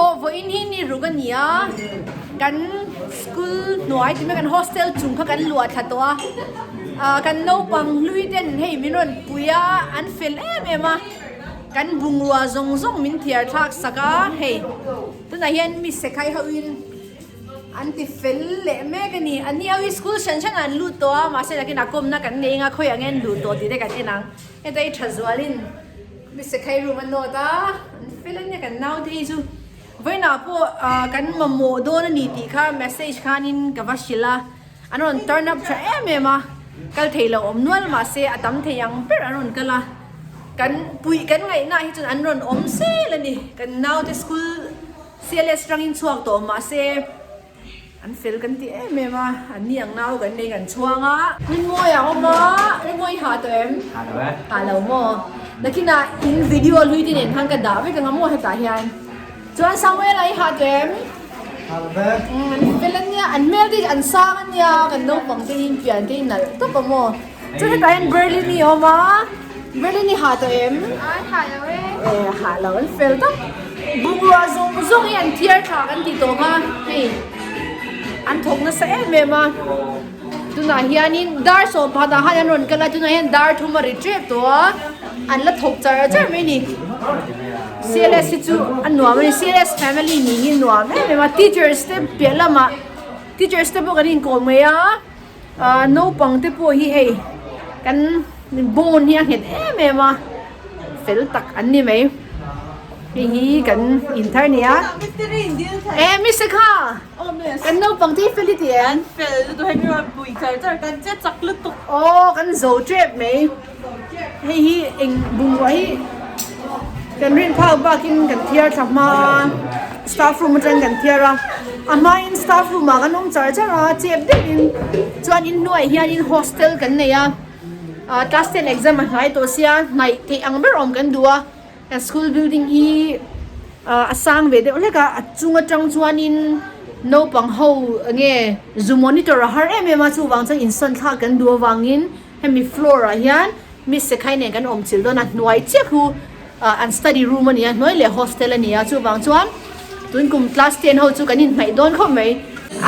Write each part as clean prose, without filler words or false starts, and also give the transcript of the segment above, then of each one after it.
Aw vawiin hi ni ruk a ni a, kan school hnuai ti mai kan hostel chung kha kan luah thla tawh a, ah kan naupang hlui ten hei min rawn pui a, an fel em em a, kan bungrua zawng zawng min thiar thlak sak a, hei tunah hian mi sekhai ho in an ti fel leh mek a ni, an ni ho hi school hran hran ah an lut tawh a, mahse nakin a kawmna kan nei anga khawiah nge an luh tawh tih te kan en ang, heta hi tha zualin. Mi sekhai room a nawt a, an fel ania kan naute hi chu vawiinah pawh ah kan mamawh dawn a ni tih kha message khanin ka va hrilh a, an rawn turn up tha em em a, kal thei lo awm nual mahse a tam thei ang ber an rawn kal a, kan puih kan ngaihna hi chuan an rawn awm zel a ni, kan naute school CLS atangin chhuak tawh mahse. An fel kan ti em em a, an ni ang nau kan nei kan chhuang a. Rinmawi a awm a, Rinmawi i hah tawh em? Hah lo e. Hah lo maw? Nakinah in video hlui te nen khan ka dah vek ang a maw hetah hian. Chuan Samuel-a i hah tawh em? Hah lo ve. Umm an fel a nia, an hmel te hi an sang a nia, kan naupang te hi pian te hi nalh tawp a maw? Chuan hetah hian Berlin-i a awm a, Berlin-i hah tawh em? Hah lo e. E hah lo, an fel tawp. Bungrua zawng zawng hi an thiar tha kan ti tawh kha hei an thawk nasa em em a. Tunah hianin dar 10 ah khan an rawn kal a, tunah hian dar thum a ri tep tawh a, an la thawk char char mai a ni. CLS hi chu a nuam a ni, CLS family nih hi nuam em em a, teachers te piah lamah teachers te pawh kan inkawm mai a. Ahh naupang te pawh hi hei kan bone hi a nghet em em a fel tak an ni mai hei hi kan in thar nia e mise kha kan naupang te hi fel i ti em aw kan zo tep mai hei hi eng bungrua hi kan rin phak bakin kan thiar thla hma a staff room atangin kan thiar a a hmain staff room ah kan awm char char a chep deuhin chuan in hnuaiah hianin hostel kan nei a ah class ten exam a hnai tawh sia hnaih theih ang ber awm kan duh a kan school building hi ah a sang ve deuh hlek a a chung atang chuanin naupang ho enge zu monitor a har em em a chuvang chuan insawn thlak kan duh avangin. Hemi floor ah hian Miss Sekhai nen kan awm chilh dawn a, hnuai chiah khu ah an study room a ni a, hnuai leh hostel a ni a, chuvang chuan tun kum class 10 ho chu kan inhnaih dawn khawp mai.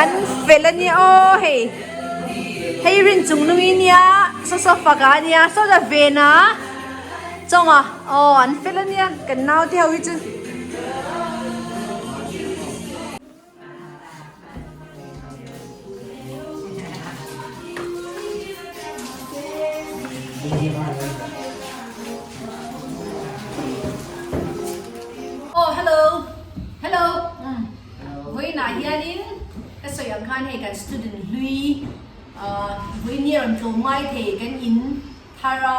An fel a nia aw hei, hei rin chung nung i nia, saw saw fak ah a nia, saw ta ven a chawng a, aw an fel a nia kan naute ho hi chu. Aw hello hello vawiinah hianin ka sawi ang khan hei kan student hlui vawiin hi a rawn tlawm ngai thei kan in thar a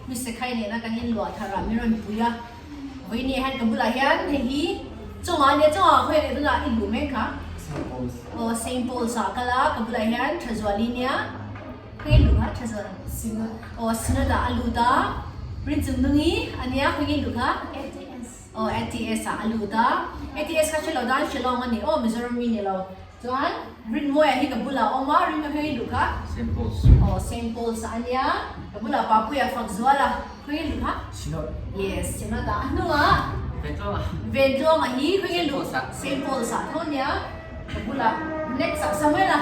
mi sekhai nena kan in luah thar ah min rawn pui a vawiin ah hian ka bulah hian hei hi chawngah ania chawngah khawi leh tunah i luh mek kha aw Saint Paul's ah kal a ka bulah hian Thazuali nia khawi luh kha Thazual aw Synod ah a lut a Rinchungnungi ania khawi luh kha aw ATS ah a lut a ATS kha hrelo dan Shillong ani aw Mizoram mi ni lo. Chuan Rinmawia hi ka bulah a awm a, Rinmawia hi luh kha? Saint Paul's. Aw, Saint Paul's ah a nia. Ka bulah Papuia fak zual a, khawnge luh kha? Synod. Yes, Synod ah. A hnungah? Ventluanga. Ventluanga hi khawnge luh? Saint Paul's ah. Saint Paul's ah tho a nia. Ka bulah next ah Samuel-a.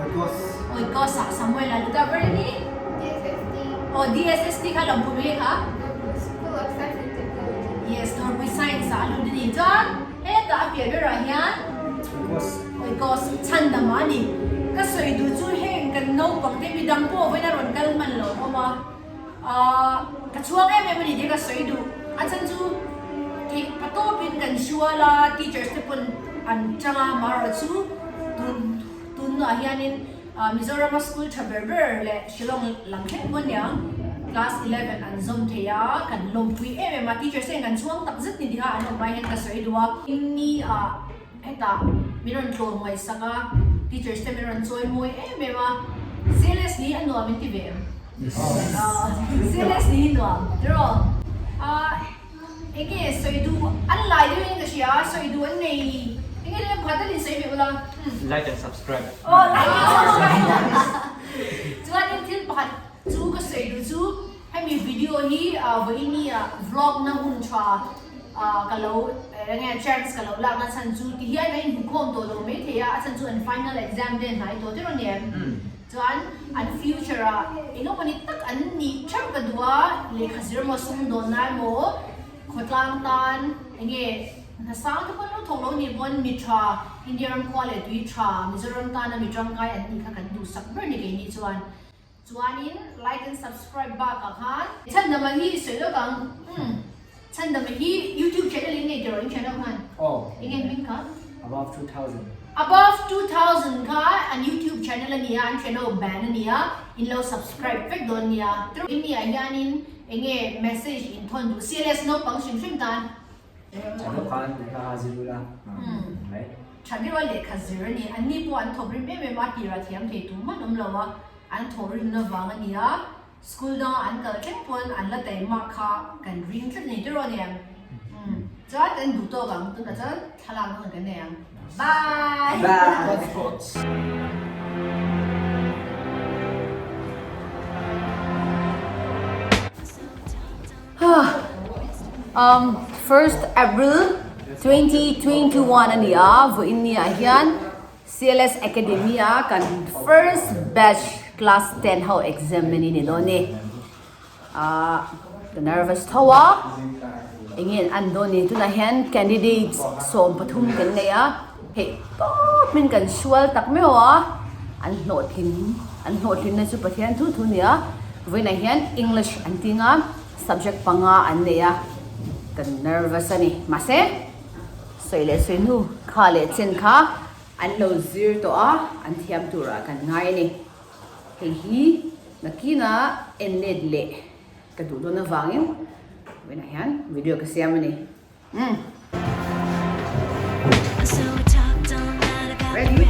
Oikos. Oikos ah Samuel-a lut a, Bernie? DSST. Aw, DSST kha lo hmu mai kha? School of Science and Technology. Yes, Dawrpui Science ah a lut a ni. Chuan hetah a piah berah hian Oikos chhan dam a ni. Ka sawi duh chu heng kan naupang te midang pawh vawiin a rawn kal hman lo awm a, aah ka chhuang em em a ni tih ka sawi duh. A chhan chu theih pa tawpin kan hrual a, teachers te pawn an tang a, amaherawh chu tun tunah hianin Mizorama school tha ber ber leh Shillong lam thleng pawh aniang class 11 an zawm thei a, kan lawmpui em em a, teachers te hian kan chhuang tak zet ni tiha an awm lai hian ka sawi duh a. Ni ah hetah min rawn tlawm ngaihsak a, teachers te min rawn chawi mawi em em a, CLS ni a nuam in ti ve em? CLS ni hi nuam tiraw? Enge sawi duh an lai deuh in ka hria, sawi duh an nei enge deuh pakhat tal in sawi ve ula. Like and subscribe. Aw like and subscribe. Chuan in thil pakhat chu ka sawi duh chu hemi video hi vawiini ah vlog na hun tha. Ka lo enge chance ka lo lakna chhan chu ti hian a inhmukhawm tawh lo maithei a, a chhan chu an final exam te hnai tawh te rawn em? Chuan an future ah engemaw ni tak an nih theuh ka duh a, lehkha zir emaw sumdawnna emaw khawtlang tan enge hna sang te pawn lo thawk lo nih pawn mi tha India ram khua leh tui tha Mizoram tana mi tangkai an nih kha kan duhsak ber ni keini chuan. Chuanin like and subscribe bakah khan. Chhandama hi sawi lawk ang umm Chhandama hi YouTube channel in nei tiraw in channel khan Aw. Enge hming kha? Above 2000. Above 2000 kha an YouTube channel a nia an channel ban a nia in lo subscribe vek dawn nia tiraw in nia hianin enge message in thawn duh CLS naupang hrim hrim tan. Channel khan lehkha kha zir ula mai. Tha deuha lehkha zir a ni. Anni pawh an thawk rim em em a, tirah thiam thei tum hman awm lo a, an thawk rimna vang a ni a, school danga an kal thleng pawn an la taima kha kan ring tlat a ni tiraw nia. Umm chuan kan duh tawk ang tunah chuan thlalak na hun kan nei ang. Bye! Bye! Um, first April 2021 a ni a, vawiin ni ah hian CLS Academy a kan first batch class 10 ho exam a ni ni dawn ni. Ah, ka nervous tho a, enge an dawn ni tunah hian candidates 13 kan nei a, hei tawp in kan sual tak meuh a, an hlawhtlin an hlawhtlinna chu Pathian thu thu a ni a, vawiinah hian English an ting a. Subject panga an nei a, ka nervous a ni. Mahse, sawi leh sawi hnu kha leh chen kha an lo zir tawh a, an thiam turah kan ngai a ni. Hei hi nakina en let leh ka duh dawn avangin vawiinah hian video ka siam a ni. Umm. Ready?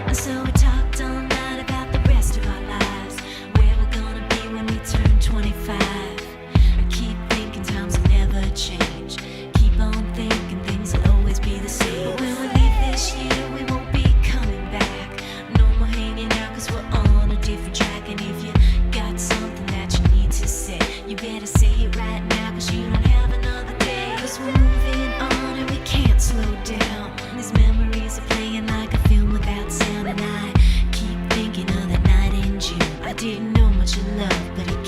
And so we talked all night about the rest of our lives, where we're gonna be when we turn 25. I keep thinking times will never change. Keep on thinking things will always be the same. But when we leave this year, we won't be coming back. No more hanging out, cause we're on a different track. And if you got something that you need to say, you better say it right now, cause you don't have another day. Cause we're moving on and we can't slow down. These memories are playing like a film without sound. And I keep thinking of that night in June. I didn't know much of love, but it